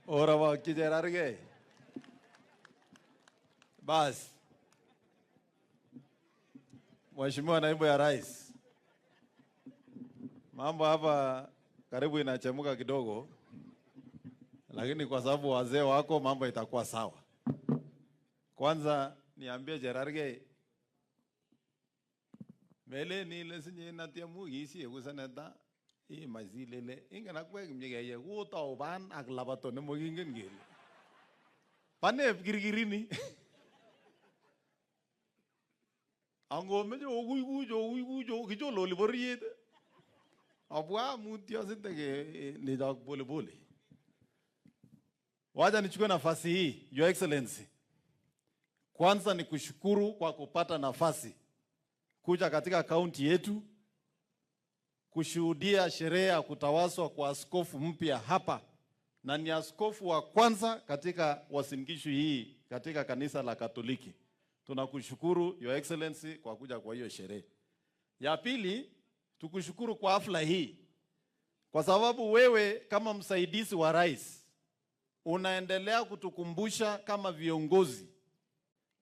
Orowokyi Cherargei. Basi, Mheshimiwa Naibu ya Rais, mambo hapa karibu inachemuka kidogo, lakini kwa sababu wazee wako mambo itakuwa sawa. Kwanza niambie Cherargei, melen ile sinye inatiemu kisieku seneta imach silele ingen akwek kimyekeye kotou ban ak labato nemokingen kele pane kirkirini angomeche okuikuch okuikuch kichololi bororiet obwa mutyo sitekelechok polepole. Wacha nichukue nafasi hii, Your Excellency, kwanza ni kushukuru kwa kupata nafasi kuja katika kaunti yetu kushuhudia sherehe ya kutawaswa kwa askofu mpya hapa, na ni askofu wa kwanza katika Uasin Gishu hii katika kanisa la Katoliki. Tunakushukuru Your Excellency kwa kuja kwa hiyo sherehe. Ya pili, tukushukuru kwa hafla hii kwa sababu wewe kama msaidizi wa rais unaendelea kutukumbusha kama viongozi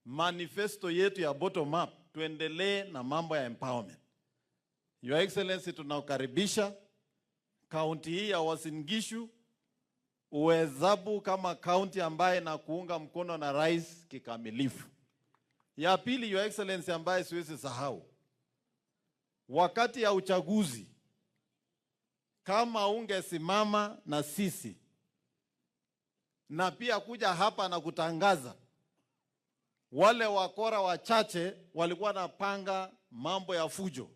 manifesto yetu ya bottom up, tuendelee na mambo ya empowerment. Your Excellency, tunakukaribisha kaunti hii ya Uasin Gishu uhesabu kama kaunti ambaye na kuunga mkono na rais kikamilifu. Ya pili, Your Excellency, ambaye siwezi sahau, wakati ya uchaguzi kama ungesimama na sisi na pia kuja hapa na kutangaza, wale wakora wachache walikuwa napanga mambo ya fujo,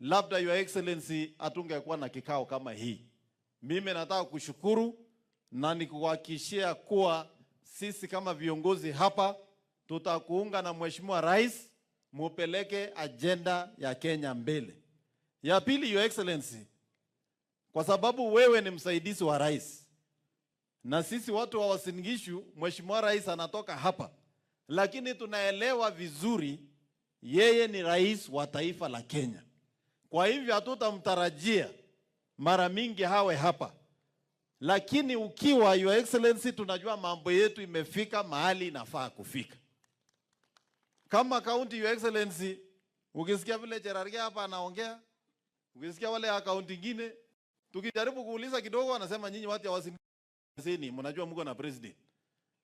labda Your Excellency hatungekuwa na kikao kama hii. Mimi nataka kushukuru na nikuhakikishia kuwa sisi kama viongozi hapa tutakuunga na Mheshimiwa Rais mupeleke ajenda ya Kenya mbele. Ya pili, Your Excellency, kwa sababu wewe ni msaidizi wa rais na sisi watu wa Uasin Gishu, Mheshimiwa Rais anatoka hapa, lakini tunaelewa vizuri yeye ni rais wa taifa la Kenya. Kwa hivyo hatutamtarajia mara mingi hawe hapa, lakini ukiwa Your Excellency, tunajua mambo yetu imefika mahali inafaa kufika. Kama county, Your Excellency, ukisikia vile Cherargei hapa anaongea, ukisikia wale ya kaunti ingine, tukijaribu kuuliza kidogo, anasema nyinyi watu ya Uasin Gishu mnajua mko na president.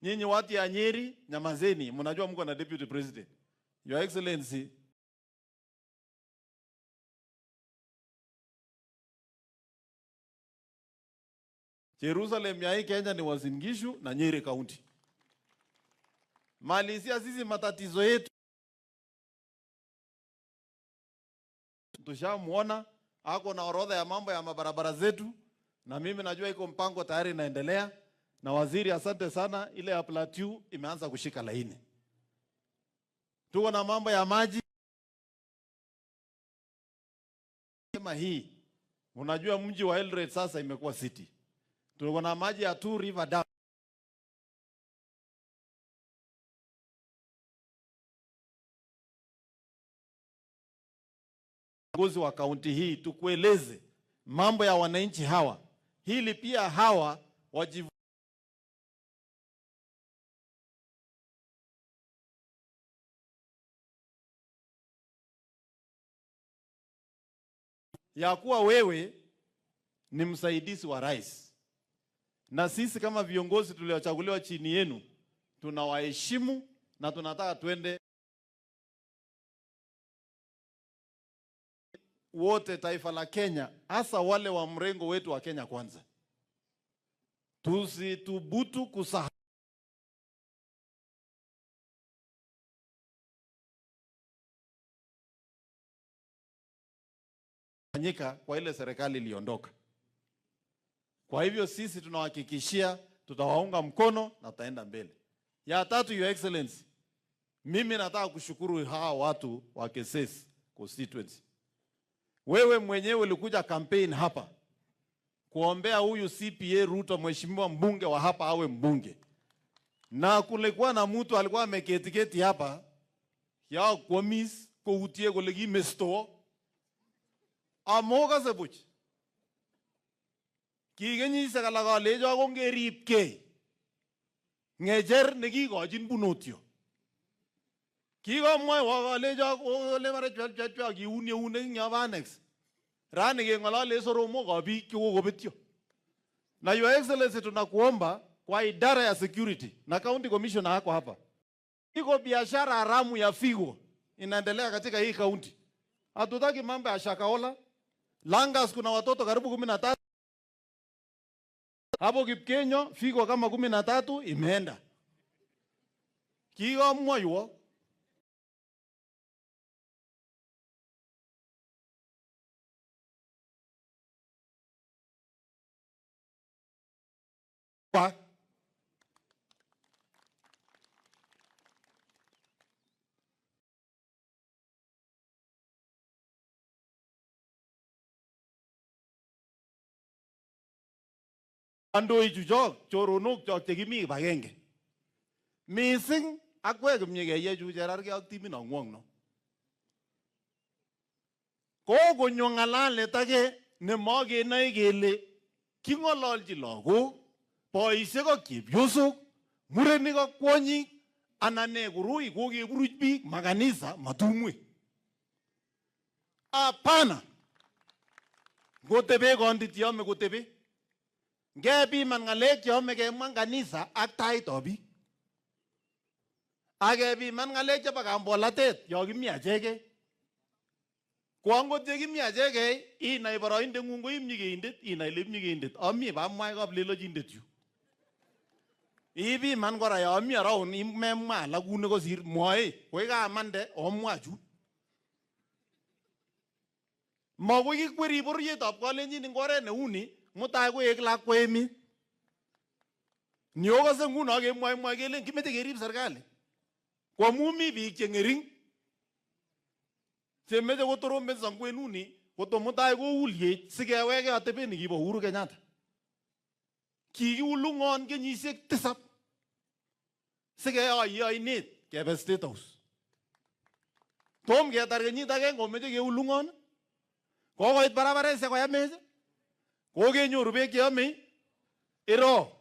Nyinyi watu ya Nyeri nyamazeni, mnajua mko na deputy president. Your Excellency, Jerusalem ya hii Kenya ni Uasin Gishu na Nyeri County. Malizia sisi matatizo yetu. Tushamuona ako na orodha ya mambo ya mabarabara zetu, na mimi najua iko mpango tayari inaendelea. Na waziri, asante sana, ile ya plateau imeanza kushika laini. Tuko na mambo ya maji kama hii, unajua mji wa Eldoret sasa imekuwa city. Tuko na maji ya Two River Dam. Viongozi wa kaunti hii tukueleze mambo ya wananchi hawa, hili pia hawa wajivu ya kuwa wewe ni msaidizi wa rais, na sisi kama viongozi tuliochaguliwa chini yenu tunawaheshimu na tunataka tuende wote taifa la Kenya, hasa wale wa mrengo wetu wa Kenya Kwanza, tusithubutu kusahau fanyika kwa ile serikali iliondoka. Kwa hivyo sisi tunawahakikishia tutawaunga mkono na tutaenda mbele. Ya tatu, Your Excellency, mimi nataka kushukuru hawa watu wa Kesesi constituency. Wewe mwenyewe ulikuja campaign hapa kuombea huyu CPA Ruto, mheshimiwa mbunge wa hapa awe mbunge, na kulikuwa na mtu alikuwa ameketiketi hapa ya kwomis koutie kole kimesto amokase buch. Ki kenyisiek alak alecho kongeripkei. Ng'echer nekikochin bunotio. Kikomwoiwo alecho kole mara chwa kiun eunek eng yobo annex. Rani keng'olole soromok biik chekokobetyo. Na Your Excellency, tunakuomba kwa idara ya security na county commissioner ako hapa. Iko biashara haramu ya figo inaendelea katika hii county. Hatutaki mambo ya Shakahola. Langas kuna watoto karibu 13. Hapo Kipkenyo figo kama 13 imeenda. Kikomwoiwo kwa kandoichu chok choronok chok chekimi kibagenge. Mising akwek kipnyekeiyechu cherargei ak timit nongwong no. Kokonyo ng'alalet age nemokenoe kele king'ololchi lagok, boisiek ak chepyosok, murenik ak kwonyik anan ne koroi kokeburuch biik makanisa matumwek. Hapana. Ngotebe kondit yome kotebe. Ngepiman ng'alek cheome kemwa en kanisa ak taitab biik. Ak kepiman ng'alek chebo kambolatet yo kimi achekei. Ko angot ye kimi achekei inai boroindeng'ung ko imnyikeindet, inai ile imnyikeindet. Ami bamwai kaplelochindet yu. Ipiman kora yo mi around memwa alak kuni kosir mwoe koi kamande omwa chu. Makoi kikweri bororietab kalenjin eng oret neuni mutai koek lakwa emet. Ni okose nguno kemwoemwoe kelen kimeche kerib serikali. Ko amu mi biik che ng'ering chemeche kotorombenso eng kwenuni koto mutai koulyech sikeweke atebet nekibo Uhuru Kenyatta. Kikiulung'on kenyisiek 7 sikeyoiyo oinet kebe State House. Tom ketar kenyit agenge omeche keulung'on, kokoit barabaresiek koyamech, kokenyoru beek cheyomei, iro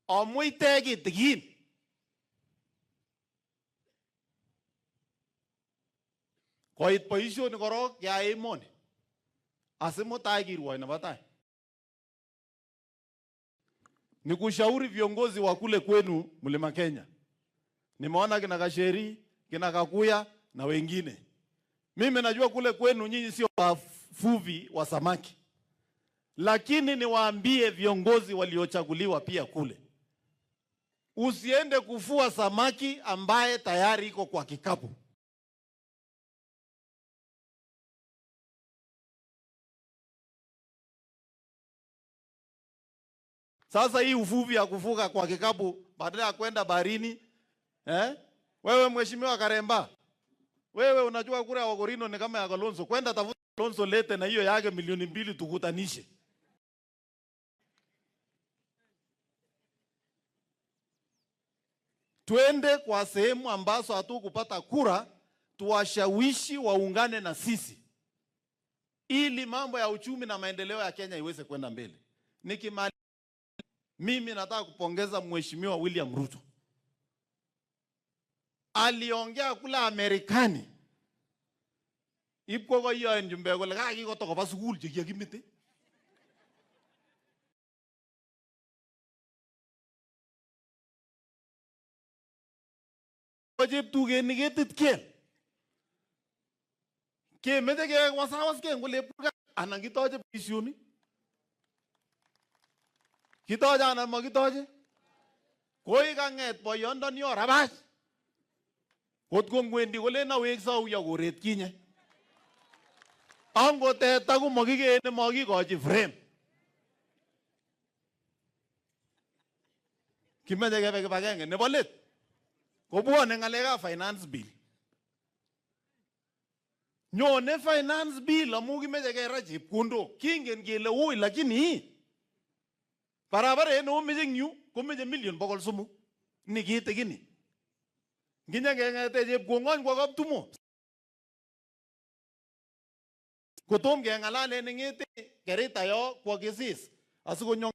amuite kitikin. Koit boisionik korok keyai emoni asimutai kirwoi nebo tai. Ni kushauri viongozi wa kule kwenu Mlima Kenya. Nimeona kina Kasheri, kina Kakuya na wengine. Mimi najua kule kwenu nyinyi sio wavuvi wa samaki. Lakini niwaambie viongozi waliochaguliwa pia kule. Usiende kufua samaki ambaye tayari iko kwa kikapu. Sasa hii uvuvi ya kufuka kwa kikapu badala ya kwenda baharini, eh? Wewe Mheshimiwa Karemba, wewe unajua kura ya Wakorino ni kama ya Kalonzo. Kwenda tafuta Kalonzo lete na hiyo yake 2 milioni tukutanishe. Twende kwa sehemu ambazo hatukupata kura, tuwashawishi waungane na sisi ili mambo ya uchumi na maendeleo ya Kenya iweze kwenda mbele. Nikimaliza, mimi nataka kupongeza Mheshimiwa William Ruto. Aliongea kula Amerikani. Ipkokoiyoen chumbek kole kakikoto koba sukul chekikimete. Cheptugenik ketit kel. Kemeche kewasawaskei ngole anan kitoche boisionik. Kitoche anan makitoche? Koi kang'et boyondoni orabach. Kot ko ngwendi kolen awekse auyo koret kinye. Angot teta ko makikee nemakikochi frame. Kimeche kebe kibagenge nebo let. Kobwone ng'alekab finance bill. Nyone finance bill amu kimeche kera chepkondok. Kingen kele ui lakini barabaret neomeche eng yu komeche 300 million. Ni kitikini. Nginye keng'ete Chepkong'ony kwo Kaptumo. Kotom keng'alalen ng'ete Kerita yo kwa Kisis asikonyo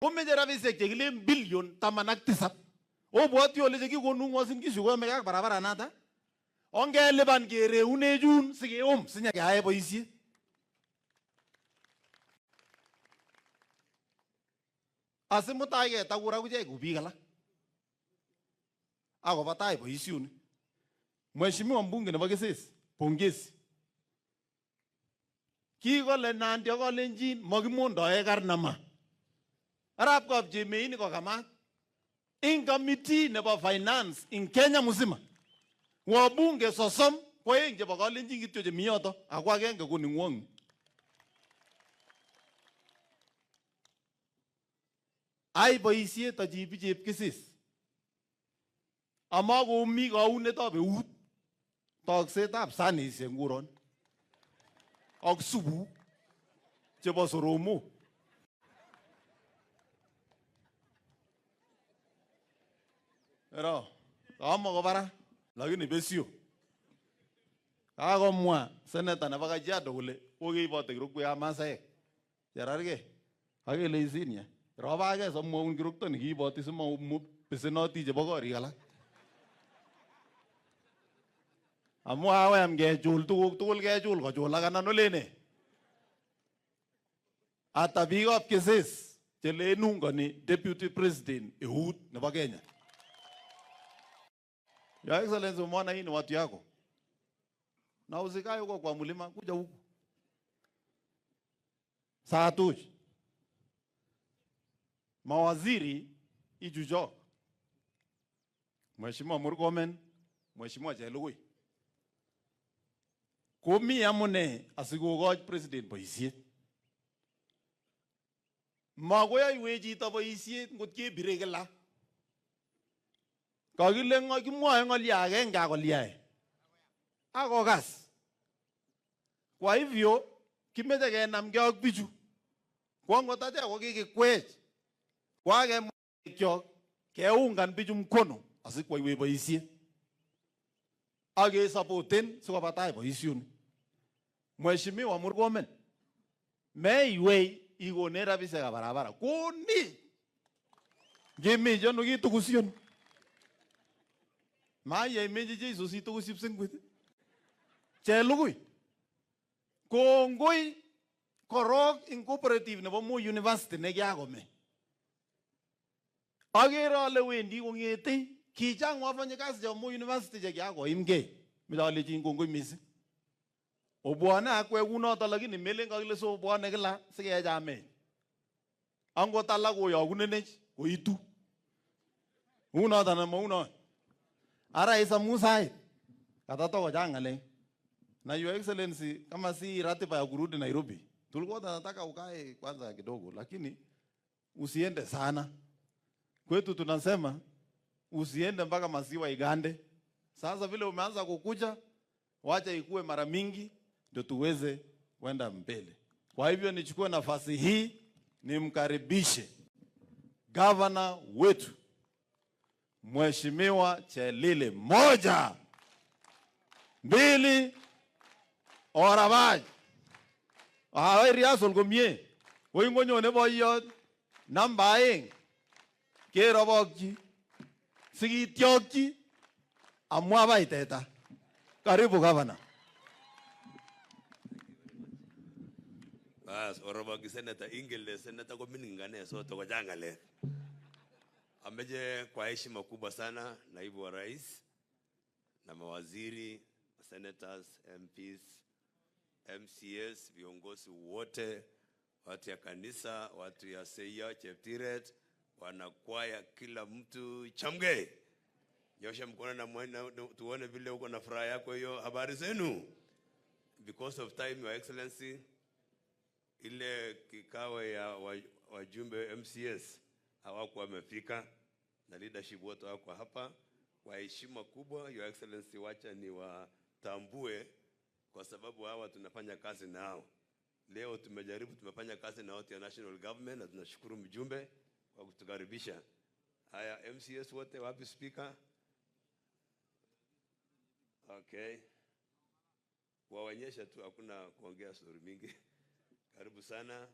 komeche rabisiek chekilen billion 17. Obwoti ole chekikonu Uasin Gishu koyomeke ak barabara nata. Ongelipan kereunechun sikeum sinyekeyae boisiet. Asimutai ketakur akichek kou biik alak. Akoba tai boisioni. Mheshimiwa mbunge nebo Kisis, pongezi. Kikole Nandi ak Kalenjin makimondoe karnama. Arap Kapchemeini kokamat. In committee nebo finance in Kenya mzima. Wabunge 30 ko aeng chebo Kalenjin kityo chemi yoto ako agenge ko ningwong. Ai boisiet achibi Chepkisis. Ama komi kaunetab eut. Toksetab sanisiek nguron. Ak supuk chebo soromok. Ero, kama ko barak, lakini besio. Kakomwa seneta nebo Kajiado kole kokeibote kirokwekab masaek. Cherargei. Akele isinia. Robage somwoun kirokto nekiiboti simobesenoti chebo korik alak. Amu awem kechul tuguk tugul kechul kochulak anan olene. Ata biikab Kisis chelen ungoni Deputy President eut nebo Kenya. Your Excellency, umeona hii ni watu yako. Na usikae huko kwa mlima, kuja huku. Saa tuch. Mawaziri ichucho. Mheshimiwa Murkomen, Mheshimiwa Chelugui. Komi amune asikokoch president boisiet. Makoyoiwech chito boisiet ngot kebire kila. Kakile kimwoe ng'olyo agenge akolyae. Akokas. Kwa hivyo kimeche kenamgei ak bichu. Ko angot achek ko kikikwech. Kwakemwa keungan bichu mkono asikwoiwech boisiet. Ak kesapoten sikoba tai boisioni. Mheshimiwa Murkomen, meiwei ikonech rabisiekab barabara. Koni! Ngimi chono kitukusion. Mayai meche Jesu situkus Kipsengwet. Chelugui. Kongoi korok in cooperative nebo Moi University nekiakome. Akere ale wendi kong'ete kichang wafanyakazi chebo Moi University chekiakoimgei. Meche alechin kongoi mising. Obwone akwek kunoto lakini melen kakile so obwone kila sikechamech. Angot alak koyokunenech koitu. Unoto anan maunoto. Ara isamu sait. Katatokochang ng'alek. Na Your Excellency, kama si ratiba ya kurudi Nairobi, tulikuwa tunataka ukae kwanza kidogo, lakini usiende sana. Kwetu tunasema usiende mpaka maziwa igande. Sasa vile umeanza kukuja, wacha ikue mara mingi ndio tuweze kwenda mbele. Kwa hivyo nichukue nafasi hii nimkaribishe governor wetu Mheshimiwa Chelile. 1, 2, orabaj. Awai rehearsal komie. Woi ngonyone boiyot namba 2 kerobokyi sikityokyi amwa bai teta. Karibu governor. Bas, orobokyi seneta ingele seneta ko mining ane sote kochang ng'alek. Ameje kwa heshima kubwa sana naibu wa rais na mawaziri, senators, MPs, MCS, viongozi wote, watu ya kanisa, watu ya Seia, Cheptiret, wanakwaya, kila mtu chamge. Nyosha mkono na mwana, tuone vile uko na furaha yako hiyo. Habari zenu. Because of time, Your Excellency, ile kikao ya wajumbe MCS hawakuwa wamefika na leadership wote wako hapa. Kwa heshima kubwa, Your Excellency, wacha ni watambue kwa sababu hawa tunafanya kazi nao. Leo tumejaribu, tumefanya kazi na wote ya national government na tunashukuru mjumbe kwa kutukaribisha. Haya, MCS wote wapi speaker? Okay. Kuwaonyesha tu, hakuna kuongea story mingi. Karibu sana.